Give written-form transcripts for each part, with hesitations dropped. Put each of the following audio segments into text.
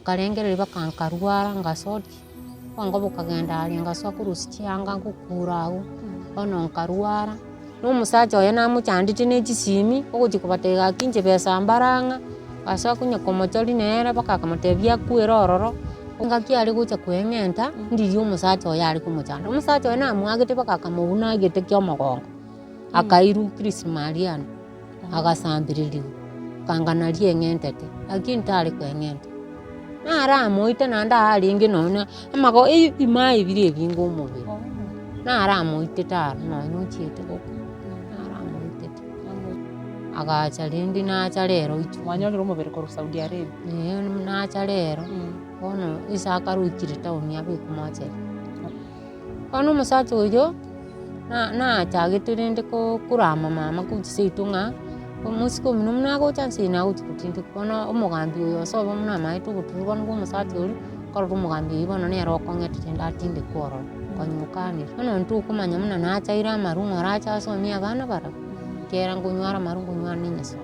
Nkarengereria mpaka nkarwara ngasokia, obongo bokagenda aria ngasoa korusia chianga ngokura agwo, bono nkarwara, na omosacha oye namochandete na chisimi, ogochia kobatebia gaki inche besa mbare ang'a, gasoa konya komochoria nere mpaka akamotebia akwere ororo, engaki are gocha koeng'enta, ndiria omosacha oye are komochanda. Omosacha oye namoagete mpaka akamobuna egete kia omogongo, akairwa Krismariani. agasambererigwa, kanga naria eng'entete, lakini tare koeng'enta. Naramoite naende arenge nonya amago ebimae bire ebinge omobere, naramoitete aro nonya ochiete gokwa, naramoitete. Agacha rende nacha rero ichuo. Mwanyorire omobere korwa Saudi Arabia? Eeh nacha rero, bono ase akaroikire town abekwe mocheri. Bono omosacha oyo, na- nachagete rende ko- korama mama korwa seito ng'a, omosike omino buna agocha nse eye nagochi gotindekwa. Bono omogambi oyo osobo buna amaete oboturubanu bwa omosacha oria, nkorora omogambi oyio bono nere okong'ete rende atindekwe ororo, konyokanire. Bono ntokomanya buna nachaire amarwa ng'a orache asomie abana barabwo, ekiagera nkonywara amarwa nkonywara na enyasore.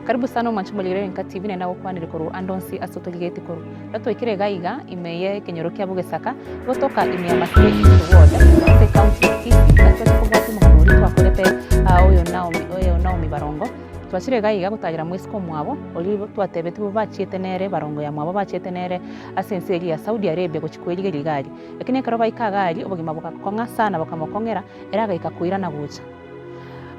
Karibu sana omwanchi omorigereria Enka TV naende nagokwanire korwa ande onsi ase otorigetie korwa. Ekero twaikire iga iga ime ye ekenyoro kia Bogesaka, gotoka ime ya Masire East Ward ase ecounty ya Kisii ase twacha kobwatia omogano oria twakorete oyo Naomi oyo Naomi Barongo. Twachire iga iga gotagera moiseke omwabo oria twatebetigwe bachiete nere Barongo ya mwabo bachiete nere ase ense eria ya Saudi Arabia gochia koerigeria iga aria. Lakini ekero baika iga aria obogima bogakong'a sana bokamokong'era ere agaika koirana gocha.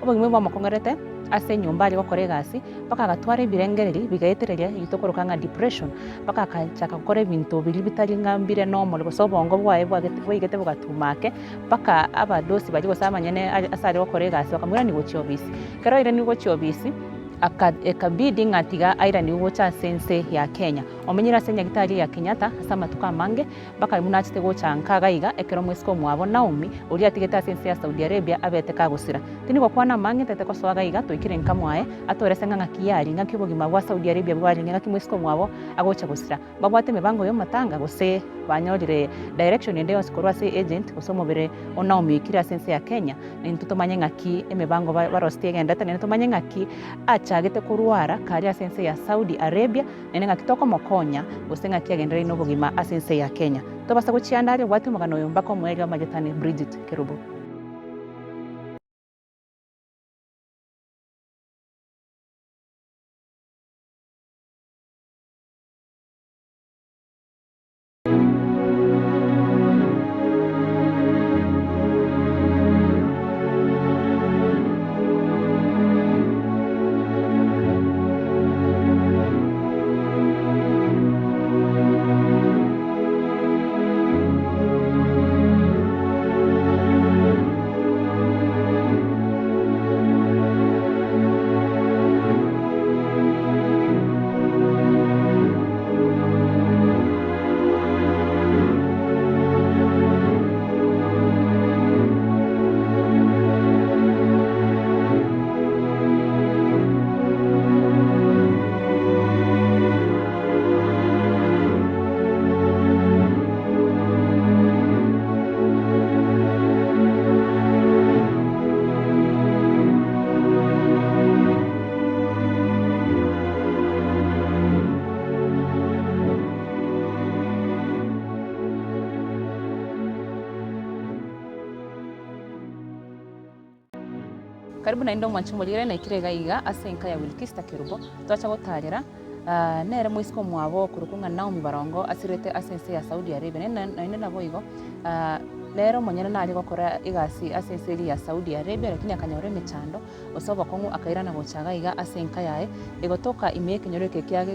Obogima obo bwamokong'erete ase enyomba aria gokora egasi, mpaka agatwara ebirengereri bigaetereria eyio tokoroka ng'a depression, mpaka akachaka gokora ebinto biria bitari ng'a mbire normal gose obongo bwaye bwagete bwaigete bogatuma ake, mpaka abadosi baria gose abanyene are ase aria gokora egasi bakamoirania gochia obisi. Ekero airanigwe gochia obisi, aka ekabidi ng'a tiga airanigwe gocha ase ense ya Kenya. Omenyire ase enyagitari ya Kenyatta ase amatuko amange. Mpaka buna achete gocha nka iga iga, ekero omosike omwabo Naomi, oria atigete ase ense ya Saudi Arabia, abete kagosira. Tindi gokwana amang'e ntete kosoa iga iga, toikire nka mwaye, atorese ng'a ng'aki yari, ng'aki obogima bwa Saudi Arabia bwarenge, ng'aki omosike omwabo agocha gosira. Mbabwate emebango y'omatanga, gose banyorire direction ende yonsi korwa ase agent, gose omobere o Naomi oikire ase ense ya Kenya, naintwe tomanye ng'aki emebango baroseti egenderete, naende tomanye ng'aki achagete korwara kare ase ense ya Saudi Arabia, Naende ng'aki tokomokonya, gose ng'aki agendereire nobogima ase ense ya Kenya. Tobasa gochia ande aria obwate omogano oyo mpaka omoerio amagetane Bridget Kerubo. Karibu naende omwanche omorire naikire iga iga ase enka ya Wilkista Kerubo twacha gotarera nere moiseke omwabo okorokwa ng'a Naomi Barongo asirete ase ense ya Saudi Arabia naende naboigo nere omonyene nare gokora egasi ase ense eria ya Saudi Arabia lakini akanyora emechando gose obokong'u akairana gocha iga iga ase enka yaye egotoka ime y'ekenyoro eke kia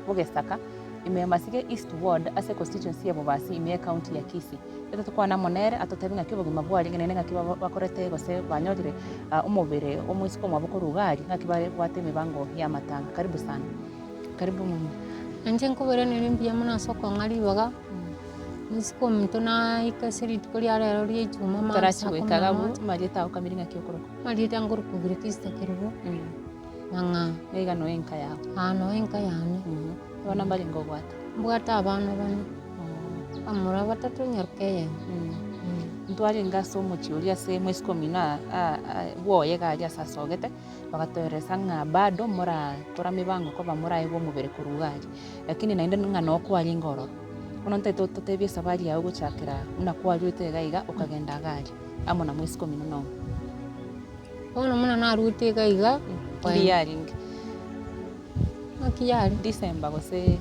Bogesaka ime ya Masige East Ward ase econstituency ya Bobasi ime y'ecounty ya Kisii. Ekero tokwana amo nere atotebie ng'aki obogima bwarenge naende ng'aki bakorete gose banyorire omobere omoiseke omwabo korwa iga aria ng'aki babwate emebango y'amatanga. Karibu sana. Karibu mono. Inche nkobairaneria mbuya mono ase okong'a ribaga. Risiku omonto naika ase rituko ria rero ria echuma mambia Torachi saa goika kumi na iga abwo, moja. amarieta ao kamiri ng'aki okorokwa? Amarieta nkorokwa Gilkista Kerubo, Mang'aa. Niga noe enka yao. Aa noe enka yane. Abana mbarenge obwate? Mbwate abana bane, abamura batato nyaroka eyemo. Ntwarenge ase omochie oria ase moisiko omino bwoye iga aria ase asogete, bagatoeresa ng'a bado morakora mibango koba moraegwe omobere korwa iga aria. Lakini naende ng'a noo kwarenge ororo. Bono ntagete ototebie esabari yago gochakera buna kwaruete iga iga okagenda iga aria, amo na moisiko omino Naomi. Bono buna naruete iga iga, Mbuya arenge. Naki yare? December gose Yarenge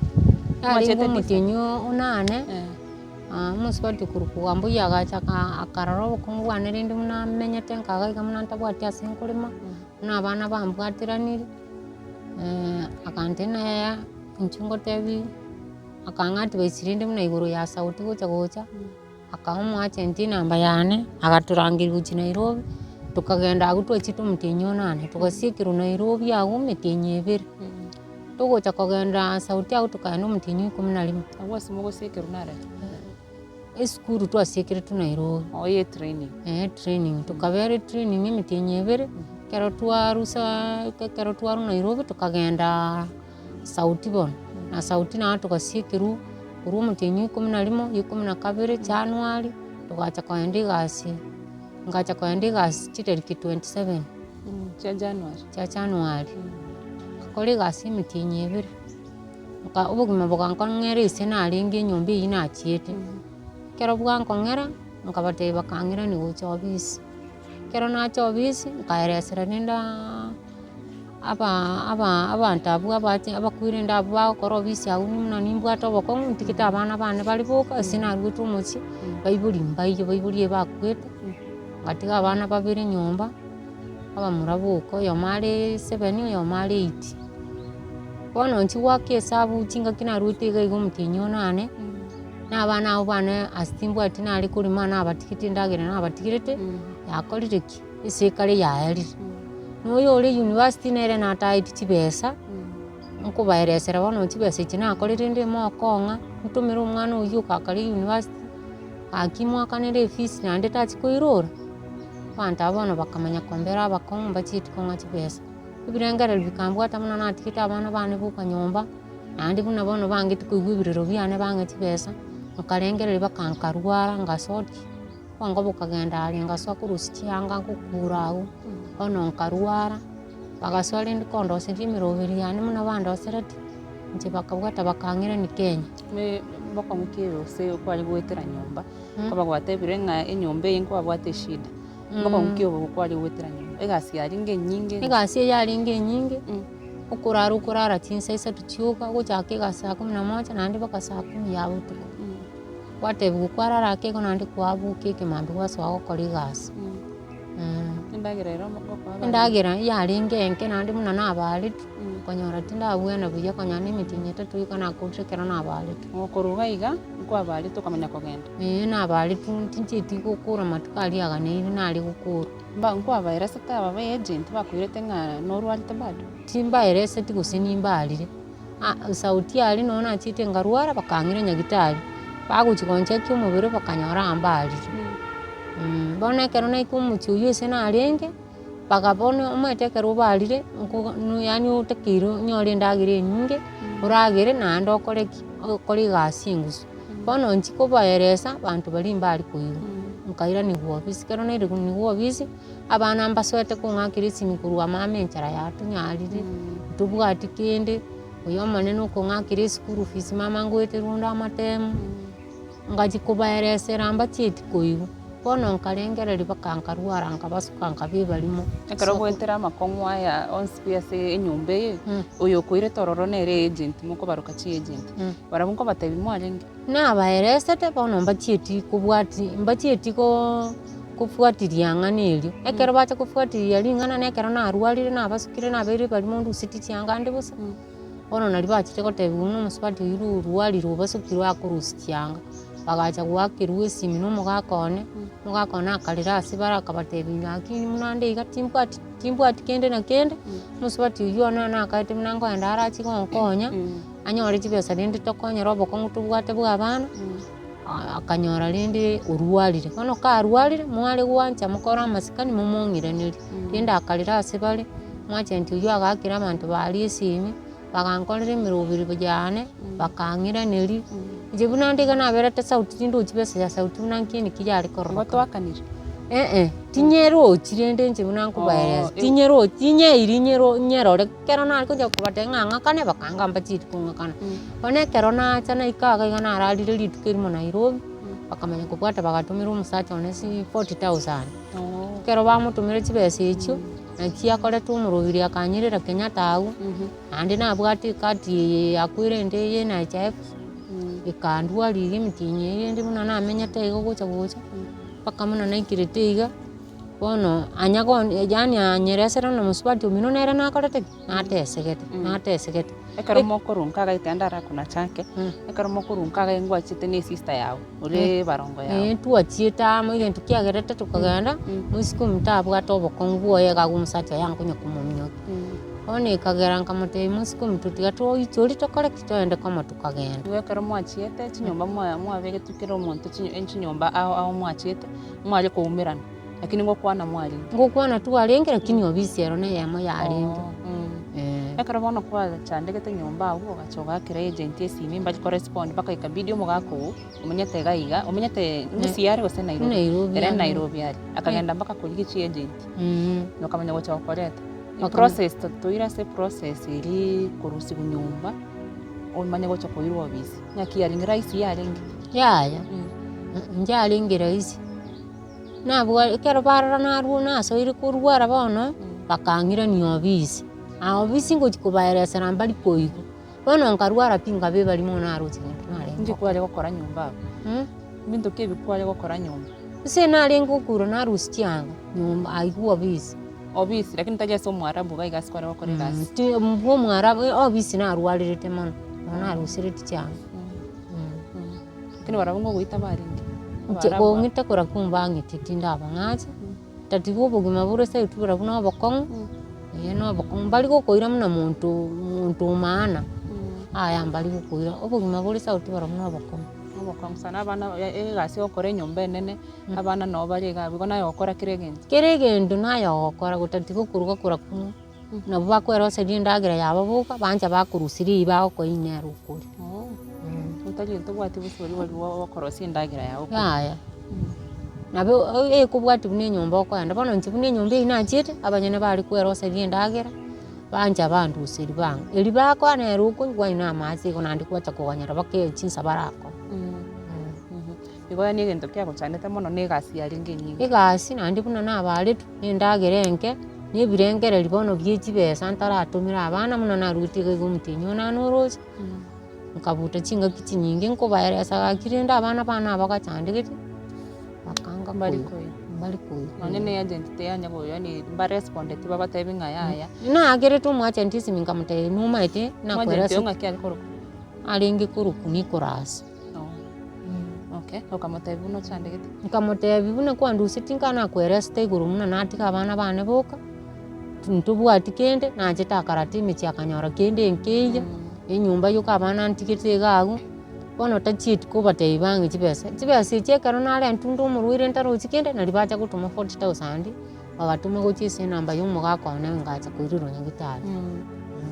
mwachete December? omotienyi onane, Eh. omosubati okorokwa Wambui agacha akarora obokong'u bwane rende buna menyete nkaga iga buna ntabwati ase nkorema, buna abana bambwateranire, akantebia yaya inche ngotebi, akang'a advice rende buna igoro ya sauti gocha gocha. Akaa omoagent enamba yane, agatorangeria gochia Nairobi, tokagenda agwo twachete omotienyi onane, togasiekerwa Nairobi agwo emetienyi ebere. Togocha kogenda sauti agwo tokagenda omotienyi o ikomi na rimo. Agwo ase mogosiekerwa nare? Esukuru twasiekeretwe Nairobi. Oo ye training. Eeh training, tokabera etraining emetienyi ebere, ekero twarusaa ekero twarwa Nairobi tokagendaa. Sauti bono, na sauti naye togasiekerwa korwa omotienyi o ikomi na rimo, ikomi na kabere, January, togacha kogenda egasi, ngacha kogenda egasi chitariki 27. Chia January. Chia January, ngakora egasi emetienyi ebere, nka obogima bogankong'era ase narenge enyomba eywo nachiete, ekero bwankong'era, nkabatebia bakang'irania gocha obisi. Ekero nacha obisi, nkaeresera rende abanto abwo abache abakwirende abwo bagokora obisi abwo buna nimbwate obokong'u ntigete abana bane bare boka ase naruete omochie, baibori mbaiyo baibori ebakwete, ngatiga abana babere nyomba, abamura boka oyomo are seven oyomo are eight. Bono inche goaka esabu chingaki naruete iga iga omotienyi onane. Na abana abwo bane ase timbwati nare korema nabatigete endagera nabatigerete, yakorire ki? Ase ekare yaerire. Na oyo ore university nere nataeti chibesa, nkobaeresera bono chibesa echi nakorire rende mokong'a, ntomere omwana oywo okakare university, gaki mwakanere efees naende tachi koirora. Abanto abwo bono bakamanya kombera abakong'u mbachieti kong'a chibesa. Ebirengererio bikambwata buna natigete abana bane boka nyomba. Naende buna bono bangete koigwa ebirero biane bang'e chibesa, nkarengereria mpaka nkarwara ngasokia, obongo bokagenda aria ngasoa korusia chianga ngokura agwo, bono nkarwara, bagasoa rende kondoseria emeroberi yane buna bandoseretie, inche bakabwata bakang'irania Kenya. Me bokong'u ki gose kware goetera nyomba, koba gwatebire ng'a enyomba eye nkwabwate eshida, bokong'u ki obo kware goetera nyomba, egasi yarenge enyinge gose? Egasi eye yarenge enyinge. Okorara okorara chinsa isato chioka, ogochaka egasi saa kumi na moja naende mpaka saa kumi ya botuko. Gwatebiwa kwarara ake igo naende kwaboka ekemambia gwasoa gokora egasi. Endagera ero mogokoa abana? Endagera yarenge enke naende buna nabaretwe, konyora tindabwena buya konya na emetienyi etato iga nakorire ekero nabaretwe. Gokorwa iga iga, nkwabaretwe okamanya kogenda? Eeh nabaretwe tinchieti gokora amatuko aria aganeire nare gokora. Mba nkwabaeresete aba ba agent bakoirete ng'a norwarete bado? Timbaereseti gose nimbarire, sauti aria nonye nachiete nkarwara bakang'ira nyagetari, bagochia gonchekia omobere bakanyora mbarire. Bono ekero naika omochie oywo ase narenge, mpaka bono omanyete ekero obarire nko yaani otakeire onyore endagera enyinge, oragere naende okore ki? Okore egasi engusu. Bono inche kobaeresa, abanto baria mbare koigwa, nkairaniwa ofisi, ekero nairaniwa ofisi, abana mbasoete kong'akera esimi korwa mama enchara yatonyarire, ntobwati kende, oyo omonene okong'akera eschool fees mama ngoeterwa onde amatemu, ngachia kobaeresera mbachieti koigwa. Bono nkarengereria mpaka nkarwara nkabasuka nkaba ebarimo. Ekero goetera amakong'u aya onsi pi ase enyomba eye, oyo okoirete ororo nere agent mokobaroka chiagent, barabwo nkobatebia mwarenge? Nabaeresete bono mbachieti kobwati mbachieti koo kofuatilia ang'ana erio. Ekero bacha kofuatilia ring'ana na ekero narwarire nabasukire nabeire ebarimo nduseti chianga ande bosa, bono naria bachete gotebiwa buna omosubati oywo orwarire obasukirwe akorusia chianga. Bagacha goakerwa esimi na omogaka one, omogaka one akarera ase bare akabatebia ng'aki buna nde iga timbwati timbwati kende na kende, omosubati oywo one nakaete buna nkoenda arache gonkonya, anyore chibesa rende tokonyere obokong'u tobwate bwa abana, akanyora rende orwarire. Bono karwarire, mware gwancha mokore amasikani momong'iranerie, rende akarera ase bare, omwachenti oywo agaakera abanto baria esimi, bagankorera emeroberi yane, bakang'iraneria. Inche buna nde iga naberete sauti tindochi besa ya sauti buna nki nki yare Igo kororoka. twakanire? Eh-eh, tinyerochi rende inche buna nkobaeresa, tinyerochi tinyeiri nyero nyerore ekero nare konya kobatebia ng'a ng'akane bakangamba chiiri kong'akana. Bono ekero nacha naika iga iga nararire rituko erimo Nairobi, bakamanya kobwata bagatomera omosacha one si 40,000. Ekero bamotomera chibesa echio, naki akorete omorobiri akanyerera Kenyatta agwo. Naende nabwate ekati eye yakwerende eye NHIF, ekandwari iga emetienyi eye rende buna namenyete iga gocha gocha, mpaka buna naikerete iga, bono anya gon yaani anyeresera na mosubati omino nere nakorete ki? Natesegete, natesegete. Ekero mokorunka iga ekero ndarakonacha ake, ekero mokorunka iga ngwachete na esister yago, ore ebarongo yago. Eeh twachiete amo egento kiagerete tokagenda, moiseke ominto abwate obokong'u bwoye iga agwo omosacha oye ankonya komominyokia. Bono ekagera nkamotebia moiseke ominto tiga toichorie tokore ki? Togende komo tokagenda. Igo ekero mwachiete chinyomba mwa mwabegetwe kera omonto chinyo chinyomba ao ao mwachiete, mware koumerana, lakini ngokwana mwarenge. Ngokwana twarenge lakini obisi ero neyemo yarenge. Eh. Ekero bono kwachandegete nyomba abwo ogacha ogaakera agent esimi mbari korespond mpaka ikabidi omogaka oo omenyete iga iga omenyete Gusii are gose Nairobi? Nairobi Ere are. Nairobi are, akagenda mpaka korigia chiagent, nokamanya gocha gokoreta. Eprocess toire ase eprocess eria korusiwa nyomba omanye gocha koirwa obisi, ng'aki yarenge rahisi yarenge? Yaya, njarenge rahisi, nabwa ekero barora narwo nasoire korwara bono, bakang'irania obisi, aa obisi ngochi kobaeresera mbari koigwa, bono nkarwara pi nkabeba rimo naroche gento narenge Inki kware gokora nyomba abwo? Ebinto ki ebi kware gokora nyomba? Ase narenge gokura narusia chianga nyomba aigwe obisi. Obisi, lakini tari ase omwarabu iga iga ase kware gokora egasi. Ti bwa omwarabu obisi narwarerete mono, nabo narusereti chianga. Lakini barabwo ngogoita barenge? Inche Abarabu aba. kong'ita kora kombang'ete tindabang'acha, tatiga obogima bore seito buna buna obokong'u, eh na obokong'u, mbari gokoira buna monto monto o maana, yaya mbari gokoira, obogima bore sauti barabwo na obokong'u. Obokong'u sana abana egasi ogokora enyomba enene, abana nabo bare iga abwo, igo naye ogokora kera egento. Kera egento naye ogokora gotatiga okoruga kora kwo, nabo bakweroseria endagera yabo boka, bancha bakorusia riyi bagokoa inere okoria. Otari tobwati bosibori bori bwa okorosia endagera yago okoria. Yaya, nabo ekobwatia buna enyomba okoenda, bono inche buna enyomba eywo nachiete, abanyene bare kweroseria endagera, bancha banduseria bang'a, erio bakoa nere okonywa kwanywa na amache igo naende gwacha koganyera mpaka chinsa barakoe. Igo yaani egento kiagochandete mono na egasi yarenge enyinge. Egasi naende buna nabaretwe, na endagera enke, na ebirengereri bono bie chibesa ntaratomera abana buna naruete iga iga omotienyi one nane oroche, nkabuta chingaki chinyinge nkobaeresa gaki rende abana bane aba bagachandegete, bakanga Mbari koigwa, koigwa. mbari koigwa. Nonye na eagent teyanya gocha yaani mbarespondeti babatebi ng'a yaya. Naakerete omoagent esimi nkamotebia nomaete Omoagent nakoeresa oyo ng'aki are korokwa? arenge korokwa Nicholas. Okay, okamotebia buna ochandegete? Nkamotebia buna kwandusetie nka nakweresete igoro buna natiga abana bane boka, ntobwati kende, nachete akarata emechie akanyora kende nkeiyo, enyomba yoka abana ntigete iga abwo, bono tachieti kobatebia bang'e chibesa. Chibesa echi ekero narentwe nde omorwaire ntarochi kende, nari bacha gotoma 40,000, bagatoma gochia ase enamba ya omogaka one ngacha koirerwa nyagetari.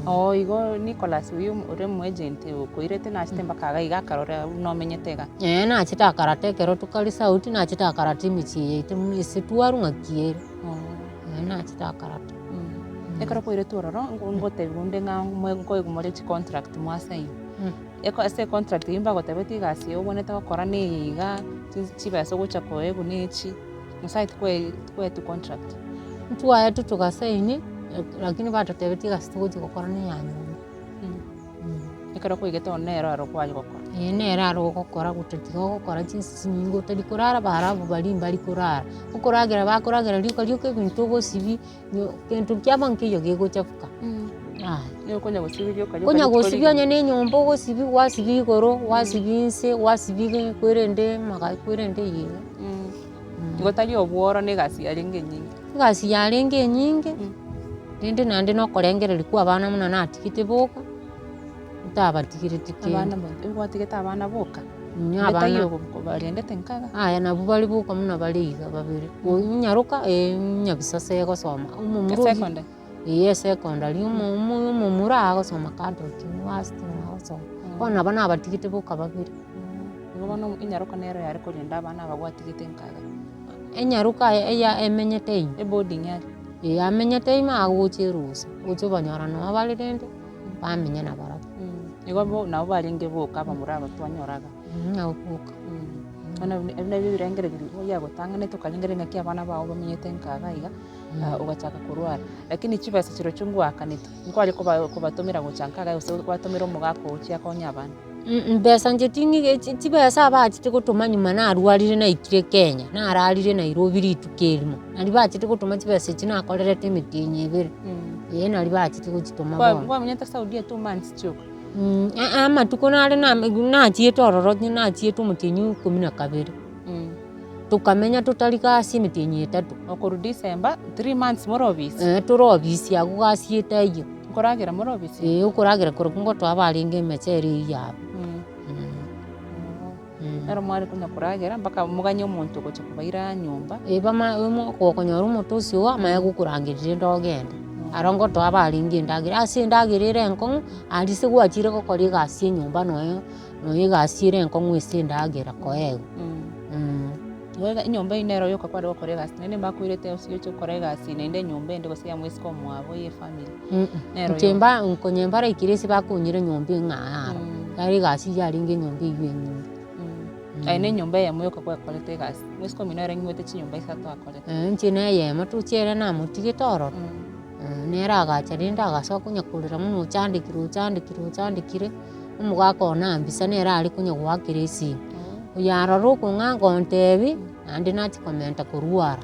Oo igo Nicholas oyio ore omoagent okoirete nachete mpaka iga iga akarora buna omenyete iga. Ee nachete akarata ekero tokare sauti, nachete akarata emechie yaito buna ase twarwa ng'aki ere. Ee nachete akarata. Ekero kwairetwe ororo, ngotebiwa onde ng'a nkoigwa more chicontract mwasaini. Eko ase econtract eyio mbagotebetie egasi eye obwenerete gokora na eye iga, chibesa ogocha koegwa na echi. Nyasaye tikwaetwe contract. Ntwaetwe togasaini, lakini batotebetie egasi togochia gokora neya nyomba. Ekero kwaigete one nere aro kware gokora. Ee nere aro ogokora gotatiga ogokora chinsa chinyinge otari korara barabwo baria mbari korara. Okoragera bakoragera rioka rioka ebinto ogosibia, nyo gento kiabo nkeiyo gegochafuka, yaya. Nigo okonya gosibia rioka rioka Konya rituko gosibia rigima. onye na enyomba ogosibia gwasibia igoro, gwasibia inse, gwasibia iga kwerende maga kwerende eye iga. Igo tari obworo na egasi yarenge enyinge. Egasi yarenge enyinge, rende naende na okorengereria kwa abana buna natigete boka, ntabatigereti kende. Abana ba gwatigete abana boka? Inye Onde abana. taiyo obarendete nkaga? Aya nabwo bare boka buna bare iga babere, onyaroka nyabisase egosoma, omomura oyio. Esecondary? Eeh esecondary, omo omo omomura agosoma Catholic University nigo agosoma, bono nabo nabatigete boka babere. Igo bono enyaroka nero yare korenda abana aba gwatigete nkaga. Enyaroka eya emenyete ime. Eboarding are. Ee amenyete ime agocha erusa, ocha obanyora noo bare rende, bamenya nabarabwo. Igo bo nabo barenge boka abamura aba twanyoraga. Nabo boka. Bono ebi nabio ebirengererio biria biagotang'anete okarengereria ng'aki abana bao bamenyete nkaga iga, ogachaka korwara. Lakini chibesa chirochio ngwakanetwe, nkware koba kobatomera gocha nkaga gose gwatomera omogaka ogochia akonye abana. Mbesa inche ting'ige chibesa abachete gotoma nyuma narwarire naikire Kenya, nararire Nairobi rituko erimo, naria bachete gotoma chibesa echio nakorerete emetienyi ebere, eh naria bachete gochitoma bono. Kwamenyete Saudia 2 months chioka? Amatuko nare nachiete ororo nachiete omotienyi o ikomi na kabere, tokamenya totari gasi emetienyi etato. Okorwa December, 3 months more obisi? Eh, tore obisi abwo gasi etaiyo. Nkoragera more obisi? Eeh, okoragera korokwo ngotoa barenge emechere eywo yabo. Nero mware konya koragera mpaka moganye omonto ogocha kobaira nyomba. Eh bama omo gokonyora omoto osio igo amanye gokorangeria rende ogende. Aro ngotoa barenge endagera, ase endagera ere enkong'u, aria ase gwachire gokora egasi enyomba noe noe egasi ere enkong'u ase endagera koegwa. Igo enyomba eywo nero yoka kware gokora egasi, naende mbakoirete ase oche gokora egasi naende enyomba ende gose ya moiseke omwabo ya efamiri. Nero Inche yoka. mba nkonye mbaraikire ase bakonyire enyomba eng'ao aro, yari egasi yarenge enyomba eywo enyinge. Aye na enyomba eyemo yoka gwakorete egasi, moiseke omino ere ng'igwete chinyomba isato akorete. Inche na eyemo tochi ere namotigete ororo, nere agacha rende agasoa konya korera buna ochandekire ochandekire ochandekire, omogaka one ambisa nere are konya goakera esimi. Oyo arora okong'a agontebia, naende nachia komenta korwara.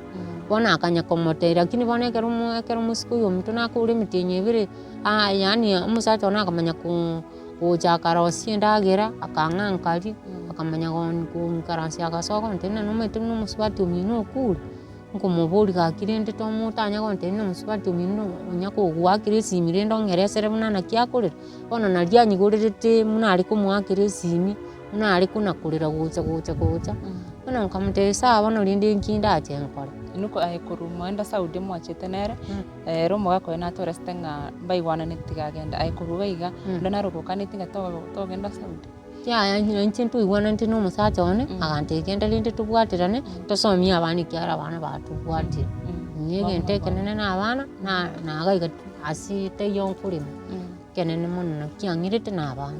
Bono akanya komotebia lakini bono ekero omo ekero omosike oyo omonto nakore emetienyi ebere, yaani omosacha one akamanya koo gocha akarosia endagera, akang'a nkaria, akamanya gon goinkaransia agasoa gontebia ng'a nomanyete buna omosubati omino okure, nkomoboria gaki rende tomo otanya gontebia buna omosubati omino onya kogoakera esimi rende ong'eresere buna naki akorera. Bono naria anyigorerete buna are komoakera esimi, buna are kona korera gocha gocha gocha, bono nkamotebia sawa bono rende nki ndache nkore. Inwe aye korwa moenda Saudi mwachete nere, ere omogaka oye natoresete ng'a mbaigwananeti tiga agende, aye korwa iga iga, onde nare ogokaneti ng'a togenda Saudi? Yaya inche inche ntoigwananete na omosacha one, agantebia genda rende tobwaterane, tosomie abana ekiagera abana batobwatire. Egento ekenene na abana, na naga iga ase taiyo nkorema, ekenene mono naki kiang'irete na abana.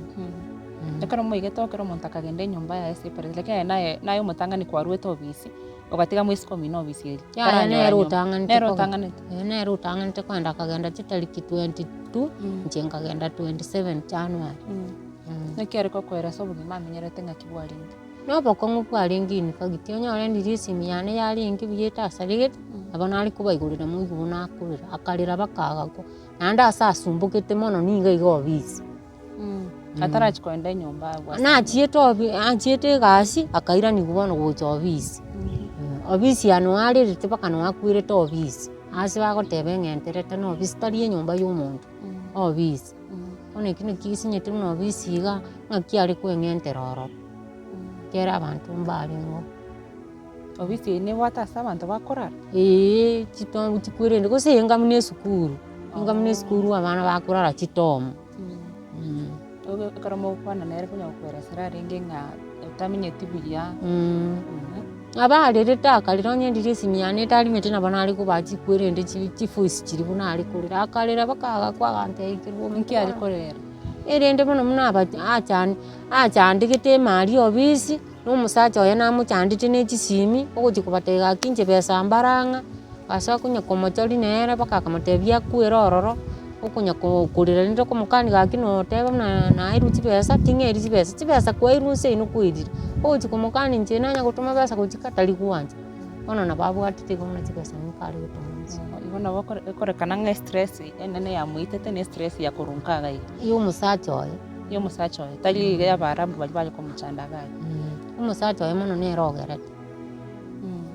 Ekero moigete ekero omonto akagenda enyomba yaye separate, lakini aye naye naye omotang'ani kwarwete obisi, ogatiga moiseke omino obisi eria, Yaya taranyora nere nyomba. otang'anete Nere kogenda. otang'anete? Ee nere otang'anete kogenda akagenda chitariki 22, inche nkagenda 27 January. Naki are gokoera ase obogima amenyerete ng'aki bwarenge? Na obokong'u bwarenge in fact, onyore ndiri esimi yane yarenge buya etasaregete, nabo nare kobaigorera moigwe buna akorera, akarera mpaka agakwa, naende ase asumbokete mono nigo iga obisi. Atarachia kogenda enyomba abwo ase Nachiete obi achiete egasi, akairanigwa bono gocha obisi, obisi ya noe arerete mpaka noe akwerete obisi, ase bagoteba eng'enterete na obisi tari enyomba ya omonto, obisi. Bono ekio naki gesinyete buna obisi iga, ng'aki are kweng'entera ororo, ekero abanto mbarengeo. Obisi eye nebwate ase abanto bakorara? Eeh chitomu chikwerende gose enga buna esukuru, enga buna esukuru abana bakorara chitomu. Ekero mogokwana nere konya gokoeresera arenge ng'a otamenyeti buya. Abarerete akarera onye ndiri esimi yane etarimete nabo nare kobaa chikwerende chi chivoice chiria buna are korera, akarera mpaka agakwa agantebia kerubo Nki are korera? Erende bono buna aba achande achandegete emari obisi, na omosacha oye namochandete na echisimi, ogochia kobatebia gaki inche besa mbarang'a, ase okonya komochoria nere mpaka akamotebia akwere ororo, okonya ko korera rende okomokani gaki noteba buna naerwe chibesa, ting'eri chibesa, chibesa kwairwe nse eye nokwerire, ogochia komokani inche nanya gotoma besa gochia ka tari gwancha, bono nabo abwatete igo buna chibesa nigo are gotoma nse. Igo nabo ekorekana ng'a estress enene yamoitete na estress ya korwa nka iga iga. Ya omosacha oye. Ya omosacha oye, tari iga ya abaarabu baria bare komochanda iga iga. Omosacha oye mono nere ogerete.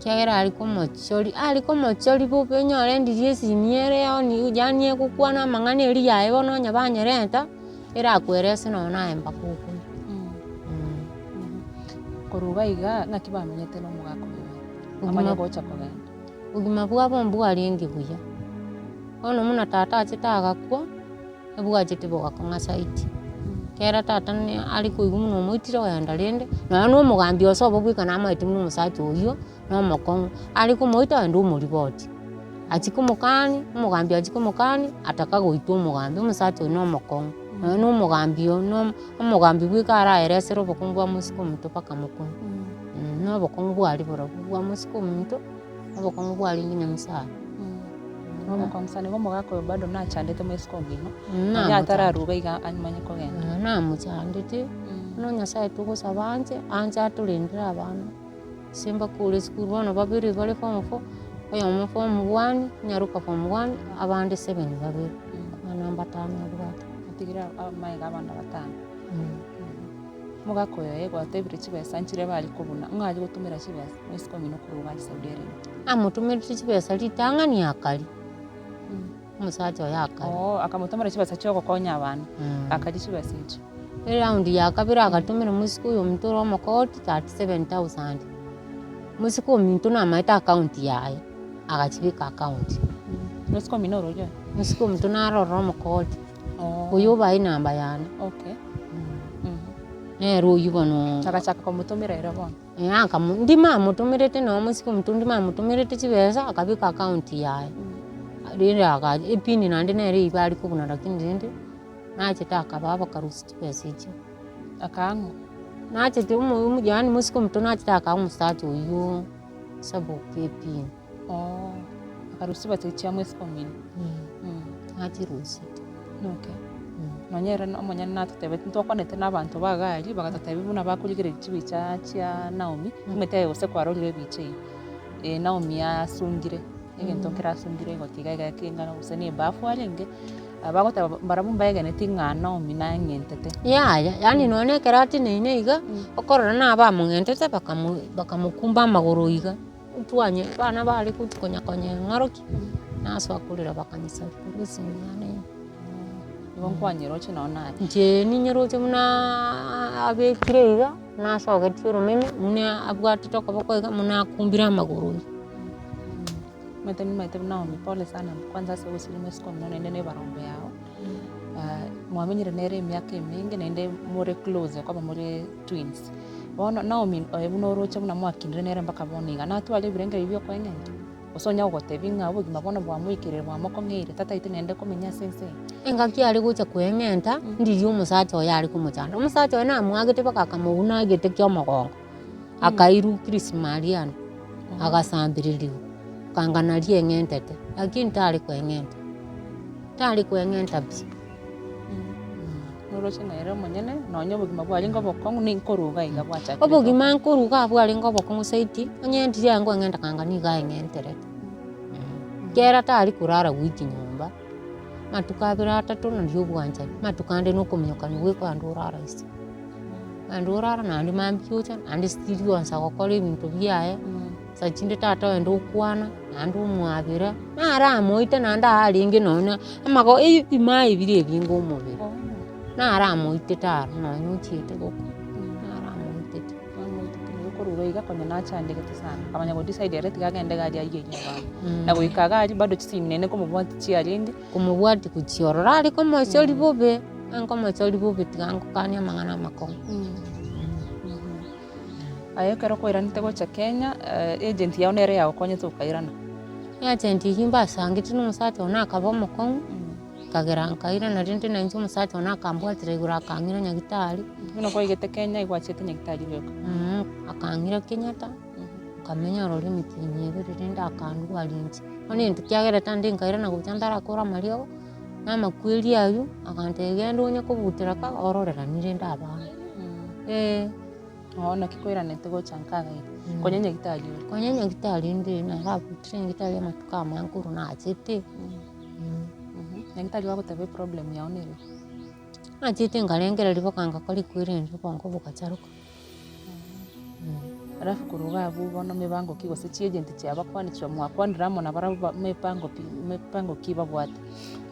Ekiagera aria komochoria, aria komochoria bobe onyore ndiri esimi ere yaani yaani egokwana amang'ana eria yaye bono onye banyerenta, erakwerese nonye naye mpaka okwe. Korwa iga iga, ng'aki bamenyete na omogaka oyo iga, bamanye gocha kogenda. Obogima bwabo mbwarenge buya, bono buna tata achete agakwa, ebwachete bogakong'a zaidi. Kera tata ne are koigwa buna omoitire ogenda rende, nonya na omogambi ase obo bweka namaete buna omosacha oyio, na omokong'u, are komoita ogenda omoriboti. Achia komokani, omogambi achia komokani, ataka goita omogambi, omosacha oyio na omokong'u, nonya na omogambi oyo na omogambi bweka araeresere obokong'u bwa mosike omonto mpaka mokong'u, na obokong'u bwaria borobwo bwa mosike omonto, obokong'u bwarenge nyamusae. Nobokong'u sana igo omogaka oyo bado nachandete mosike omino, nonya atararuga iga amanye kogenda. Namochandete, bono Nyasaye togosaba anche, anche atorendere abana. Ase mbakore esukuru bono babere bare form four, oyomo form one, onyaroka form one, abande seven babere, abana mbatano abwate. Atigire amaiga abana batano. Omogaka oyo aye gwatebire chibesa nchire bare kobuna, ng'a aria gotumera chibesa, moiseke omino korwa iga aria Saudi Arabia. Amotomerete chibesa ritang'ani akaria, omosacha oye akaria. Oo akamotomera chibesa chia ogokonya abana, akaria chibesa echio. Eround ya kabere agatomera omosike oyo ominto ore omokoti 37,000. Omosike ominto namaete account yaye, agachibeka account. Omosike omino ororia oyo? Omosike ominto naro ororo omokoti, oyo obae enamba yane. Okay. Nere oyio bono. Agachaka komotomera ere bono. Eh akamo ndimo amotomerete noo omosike ominto ndimo amotomerete chibesa akabeka account yaye. Rende aka epini naende nere eywo bare kobuna lakini rende. Nachete akabaa bakarusia chibesa echio. Akaang'u. Nachete omo omo yaani mosike omonto nachete akaa omosacha oywo sabuki epini. Oo, akarusia chibesa echio chia mosike omino. Nachirusiete. Okay. Nonye ere omonyene natotebeti ntwakwanete na abanto ba iga aria, bagatotebia buna bakorigereria chibicha chia Naomi, omanyete aye gose kwarorire ebicha eywo, Naomi asungire, egento nkere asungire igoti iga iga ekeng'ana gose na ebafu arenge. Bagoteba barabwo mbaegeneti ng'a Naomi nang'entete. Yaya, yaani nonya na ekero ateneine iga, okorora nabamong'entete bakamo bakamokumba amagoro iga, twanye abana bare gochi konya konyeng'orokia, nasoa korera bakanyesaria korwa esimi yane ime. Igo nkwanyeroche nonya naye. Inche ninyeroche bunaaa abekire iga, nasogetie oromeme, buna abwatete okoboko iga, buna akumbire amagoro iga. Omanyete nimaete buna Naomi pole sana kwanza ase ogosiria omosike omonene naende na ebarongo yao, mwamenyire nere emiaka emenge naende more close okoba more twins. Bono Naomi oye buna oroche buna mwakinire nere mpaka bono iga, natware ebirengererio bia okoeng'enta? Gose onya gogotebia ng'a obogima bono bwamoikerire bwamokong'eire tataete naende komenya ase ense eye? Engaki are gocha koeng'enta, ndiria omosacha oye are komochanda, omosacha oye namwagete mpaka akamobuna egete kia omogongo. Akairwa Kirismariano, agasambererigwa, kanga naria eng'entete, lakini tare koeng'enta, tare koeng'enta pi. Noroche ng'a ere omonyene, nonya obogima bwarenge obokong'u ninkoruga iga bwachakire Obogima nkoruga bwarenge obokong'u zaidi, onye ndiri aye nkoeng'enta kanga nigo aeng'enterete, ekiagera tari korara goika nyomba, amatuko abere atato nario obwanchani, amatuko ande na okominyokania goika ande orara ase. Naende orara naende mambia ocha, naende still oansa gokora ebinto biaye, saa chinde tata ogenda okwana, naende omwabera, naramoite naende arenge nonya amago ebima ebire ebinge omobere, naramoite taro nonya ochiete gokwa, naramoitete. Korwa iga konya nachandegete sana, akamanya go decide ere tiga agende iga aria aiyeri abana, na goika iga aria bado chisimi naende komobwati chiarenge. Komobwati gochia ororo are komochori bobe. Nkomochori bobe tiga ngokanie amang'ana amakong'u. Aye ekero kwairanete gocha Kenya, agent yao nere yagokonyete okairana? Agent eyio mbasangete na omosacha one akaba omokong'u, nkagera nkairana rende na inche omosacha one akambwatera igoro akang'ira nyagetari. Buna kwaigete Kenya igwachete nyagetari rioka? Akang'ira Kenyatta, nkamenya ororo emetienyi ebere rende akandwaria inche. Bono egento kiagerete ande nkairana gocha ntarakora amariogo. Na amakweri aywo, agantebia genda onye kobutera ka ororeranie rende abana. Eh. Oo naki kwairanete gocha nka iga iga, konya nyagitari ore. Konya nyagitari inde narabutire nyagitari amatuko amange korwa nachete. Nyagitari bagoteba eproblem yao nere ki? Nachete nkarengereria boka ngakora ekwerende obongo bogacharoka. Alafu korwa iga abwo bono mebango ki gose chiagent chiabakwanire mwakwanire amo nabarabwo ba mepango pi mepango ki babwate?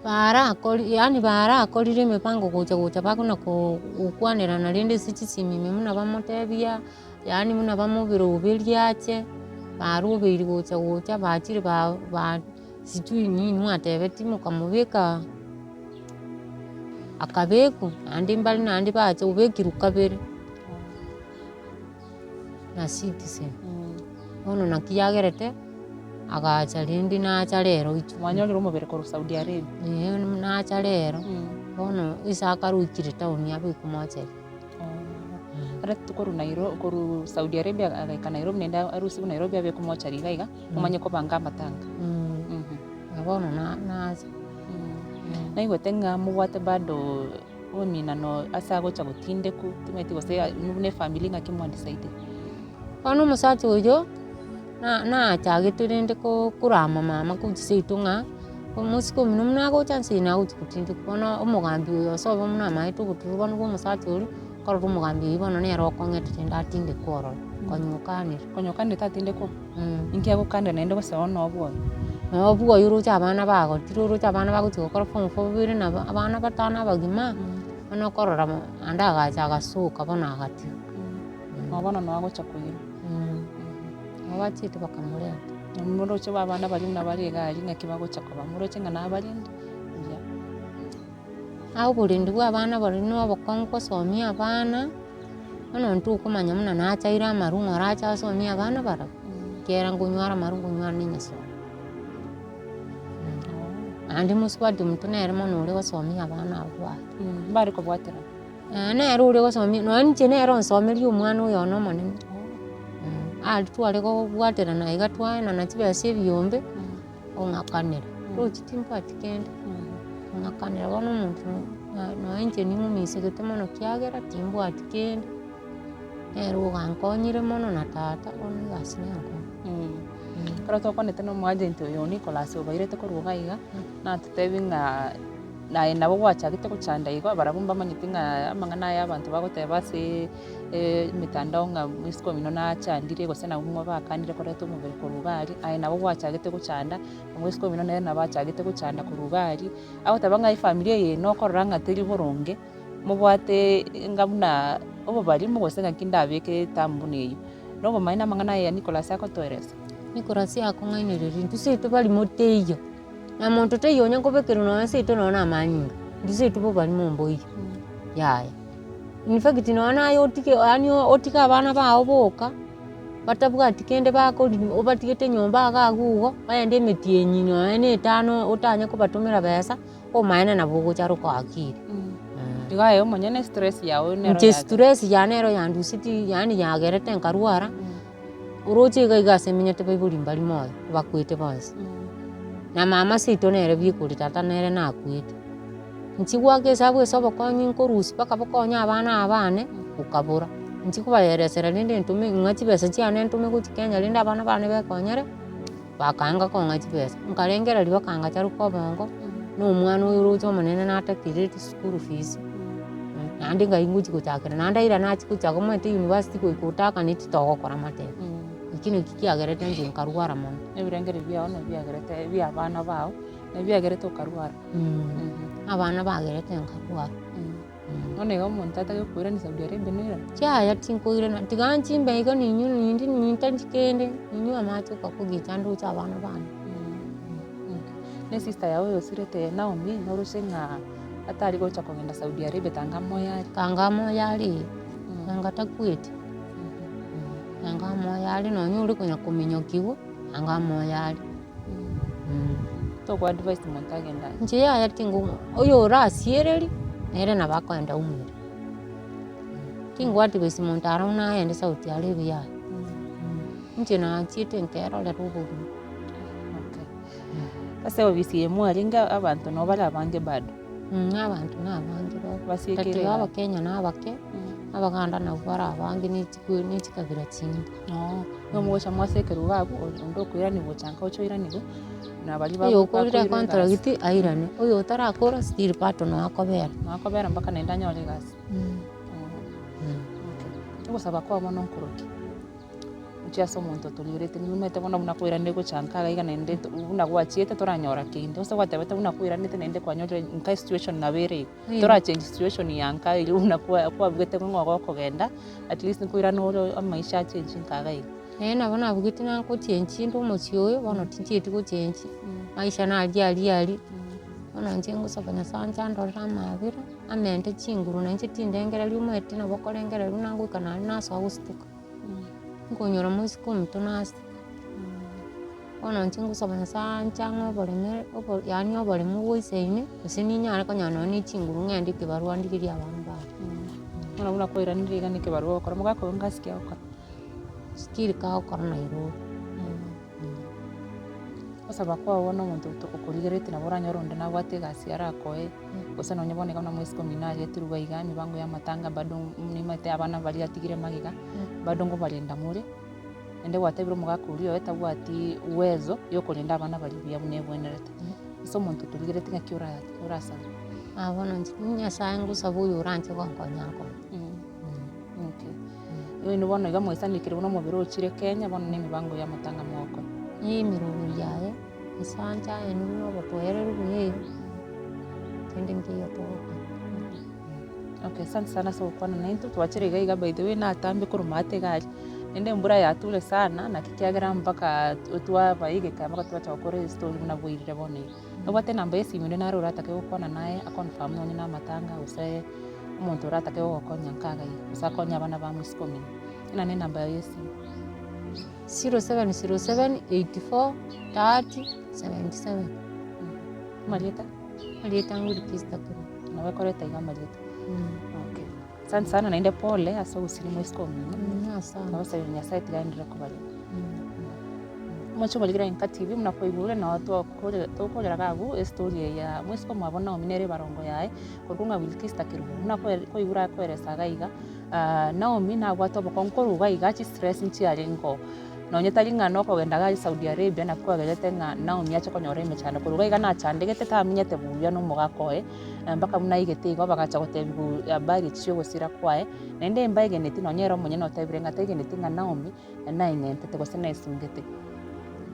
Barakori yaani barakorire emepango gocha gocha bakona ko gokwanerana rende ase chisimi ime buna bamotebia, yaani buna bamobiroberia ache, barobeiri gocha gocha bachire ba ba sijui nini mwatebeti mokamobeka. Akabekwa, naende mbare naende bacha obekirwe kabere, na citizen. Bono naki yagerete, agacha rende nacha rero ichwe. Mwanyorire omobere korwa Saudi Arabia? Eeh nacha rero, bono ase akaruikire town abekwe mochari. Aretwe korwa Nairo korwa Saudi Arabia agaika Nairobi naende arusiwe Nairobi abekwe mochari iga iga, omanye kobanga amatanga. Bono na nacha. Naigwete ng'a mobwate bado omominano ase agocha gotindekwa, timanyeti gose buna efamiri ng'aki mwa decidete. Bono omosacha oyo, na nachagete rende ko korama mama korwa seito ng'a, omosike omino buna agocha nse eye nagochi gotindekwa. Bono omogambi oyo ase obo buna amaete obotuko bono bwa omosacha oria, nkorora omogambi oyio bono nere okong'ete rende atindekwe ororo, konya okanire. Konya okanire tatindekwa? Inki agokanera naende gose oo nobwoyo? Nobwoyo oroche abana bagotire oroche abana bagochia gokora form four babere nabo abana batano abagima, bono okorora naende agacha agasoka bono agatiga. Nabo bono noo agocha koirwa. Nabo bachiete bakamoreta. Moroche abana baria buna bare iga aria ng'aki bagocha koba, moroche ng'a nabarende buya. Oborendi bwa abana baria na obokong'u gosomia abana. Bono intwe okomanya buna nachaire amarwa ng'a orache asomie abana barabwo, ekiagera nkonywara amarwa nkonywara na enyasore. Naende mosubati omonto nere mono ore gosomia abana abwo baye. Mbare kobwaterana. Nere ore gosomia nonye inche nere onsomerie omwana oyo one omonene, aria tware kobwaterana iga twaenana chibesa ebiombe, ong'akanera, roche timbwati kende. Ng'akanera bono omonto nonya inche ning'umisegete mono kiagera timbwati kende, nere ogankonyire mono na tata bono egasi nenkong'u. Ekero twakwanete na omoagent oyo Nicholas obairete korwa iga iga, natotebia ng'a naye nabo gwachagete gochanda igo barabwo mbamanyeti ng'a amang'ana aya abanto bagoteba ase emitandao ng'a moiseke omino nachandire gose nabwo bakanire koreta omobere korwa iga aria, aye nabo gwachagete gochanda. Omoiseke omino nere nabo achagete gochanda korwa iga aria, agoteba ng'a efamiri eye nokorora ng'a teri boronge, mobwate enga buna obobarimo gose ng'aki ndabeke eterm buna eywo. Na obomaene amang'ana aya Nicholas agotoeresa. Nicholas akong'ainereria intwe seito barimo teiyo, na monto taiyo onye nkobekerwa nonya seito nonya na amanyinga, intwe seito bobarimo mboiyo, yaya. In fact nonya naye otige yaani otige abana bao boka. Batabwati kende bakoriri obatigete nyomba iga agwo igo, bagende emetienyi nonya na etano otanye kobatomera besa, omaene nabo ogocharoka akiri. Igo aye omonyene stress yago nero Inche yacha. stress yane ero yandusetie yaani yagerete nkarwara, oroche iga iga ase menyete baibori mbari moyo, bakwete bonsi. Na mama seito nere bwekori tata nere nakwete. Inche goaka esabu ase obokonyi nkorusia mpaka bokonye abana aba bane, bokabora. Inche kobaeresera rende ntome ng'a chibesa chiane ntome gochia Kenya rende abana bane bekonyere, bakaanga kong'a chibesa. Nkarengereria bakangacharoka obongo, na omwana oyo oroche omonene natakereti school fees, naende ngai ngochi gochakera, naende airane achie gochaka omanyete university goika otakaneti togokora amatemo. Ekio nakio kiagerete inche nkarwara mono. Ebirengererio biago nabio biagerete bia abana bao, nabio biagerete okarwara. Abana bagerete nkarwara. Bono iga omonto atage koirania Saudi Arabia noirane? Yaya tinkoirana, tiga nchimbe iga ninywe nindi nintari kende, ninywe amache oka kogicha ndoche abana bane. Na esister yago oyosirete Naomi, norose ng'a atari gocha kogenda Saudi Arabia tanga moyo are? Tanga moyo are, tanga takweti, tanga moyo are nonye ore konya kominyokiwa, tanga moyo are. Togo advise monto agende aye. Inche yaya tingo oyo orasiereri, nere nabo akoenda oumire. Tingo advise monto aro buna agende Saudi Arabia yaya. Inche nachiete nkerorera obogima. Okay. Ase obisi eye mwarenge abanto nabo bare abange bado? Abanto na abange bono. Basiekire Tatiga igaa. abakenya na abake, abaganda nabwo bare abange ne chikwe ne chikabira chinde. Nigo mogocha mwasekerwa iga abwo, onde okoiranigwa gocha nka oche oiranigwe, na baria Oyo okorire bakoirwa egasi. econtract airane, oyo otarakora still bado noo akobera. Noo akobera mpaka naende anyore egasi. Okay. Ogosaba kwao bono nkoroki? Gochia ase omonto otorigerete nimanyete bono buna kwairanire gocha nka iga iga naende buna gwachiete toranyora kende, gose gwatebete buna kwairanete naende kwanyorire nka esituation nabo ere iga. Torachange situation ya nka eria buna kwa kwabugete ng'a gokogenda, at least nkoirana ore amaisha achange nka iga iga. Nere nabo nabugete ng'a ngochengi inde omochie oyo, bono tinchieti gochengi, maisha naria aria aria. Bono inche ngosaba Nyasaye anche andorere amaabera, amente chinguru na inche tindengereria omanyete nabo okorengereria buna ngoika naende nasoa gostuka, nkonyora moiseke ominto nasika. Bono inche ngosaba Nyasaye anche ang'e oboreme obo yaani oboremu bwa ime, gose ninyare konyora nonye na echinguru ng'ende ekebarua ndigerie abana bane. Bono buna kwairanire iga na ekebarua ogokora, omogaka oyo ngasi ki agokora? Still kagokora Nairobi. Gosaba kwao bono omonto okorigeretie nabo oranyore onde nabwate egasi arakoe, gose nonye bono iga buna moiseke omino aretirwe iga iga emibango ya amatanga bado nimaete abana baria atigire magega, bado ngobarenda more, naende gwatebire omogaka oria oye tabwati uwezo ya okorenda abana baria buya buna ebwenerete. Ase omonto otorigeretie ng'aki ora orasabe. Ah bono inche Nyasaye ngosaba oyo oranche gonkonya nkonye. Okay. Oino bono iga mwaisanekire buna omobere ochire Kenya, bono na emibango ya amatanga mogokora. Na emeroberi yaye, nsancha aye buna obotoereru buya iga, kende nkeiyo togokora. Okay, asante sana ase ogokwana naintwe, twachire iga iga by the way natambe korwa maate iga aria, naende embura yature sana, naki kiagera mpaka twaba egeka mpaka twacha gokora estory buna bwairire bono iga. Nobwate enamba ya esimi onde naro oratake gokwana naye aconfirm nonye na amatanga gose. Omonto oratake gogokonya nkaga iga, gose akonye abana ba mosike omino, ena ne enamba yaye ya esimi. 0707 84 30 77. Amarieta? Amarieta ng'o Christa Kerubo. Nabo ekoreta iga amarieta. Okay. Asante sana naende pole ase ogosiria mosike omino. Asante. Nagosabire Nyasaye tiga aenderere kobarenda. Omochie oborigire Enka TV buna kwaigure noo twakore tokorera iga abwo estory eye ya mosike omwabo Naomi nere ebarongo yaye, korokwo ng'a Wilkista Kerubo. Buna kwe kwaigure akoeresa iga iga, Naomi nabwate obokong'u korwa iga iga chistress nchiarenge oo. Nonye tari ng'a nokogenda iga Saudi Arabia naki kwagerete ng'a Naomi ache konyora emechando korwa iga iga nachandegete tamenyete buya na omogaka oye, mpaka buna aigete igo bagacha gotebiwa habari echi chia ogosira kwaye, naende mbaegeneti nonye ere omonyene otebire ng'a taegeneti ng'a Naomi. naeng'entete gose naesungete,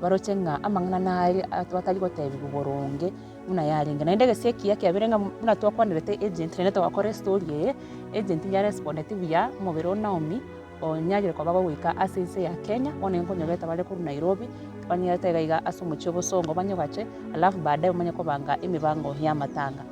baroche ng'a amang'ana nare batari gotebiwa boronge buna yarenge. Naende egesi ekiya kiabere ng'a buna twakwanerete agent naende togakora estory eye, agent yarespondeti buya omobere o Naomi, onyarire koba gogoika ase ense ya Kenya, bono nkonyorete bare korwa Nairobi, banyerete iga iga ase omochie o Bosongo banyogache, alafu baadaye bamanye kobanga emibango ya amatanga.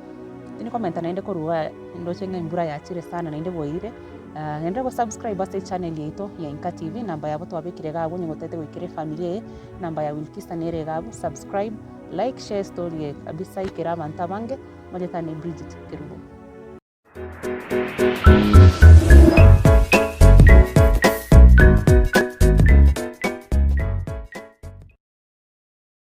Tindi komenta naende korwa ndoche ng'a embura yachire sana naende bwairire. Naende go subscribe ase echannel yaito ya Inka TV, enamba yabo twabekire iga abwo onye gotete goikera efamiri eye, enamba ya Wilkista nere iga abwo, subscribe, like, share estory eye kabisa ikere abanto abange, omanyete ane Bridget Kerubo.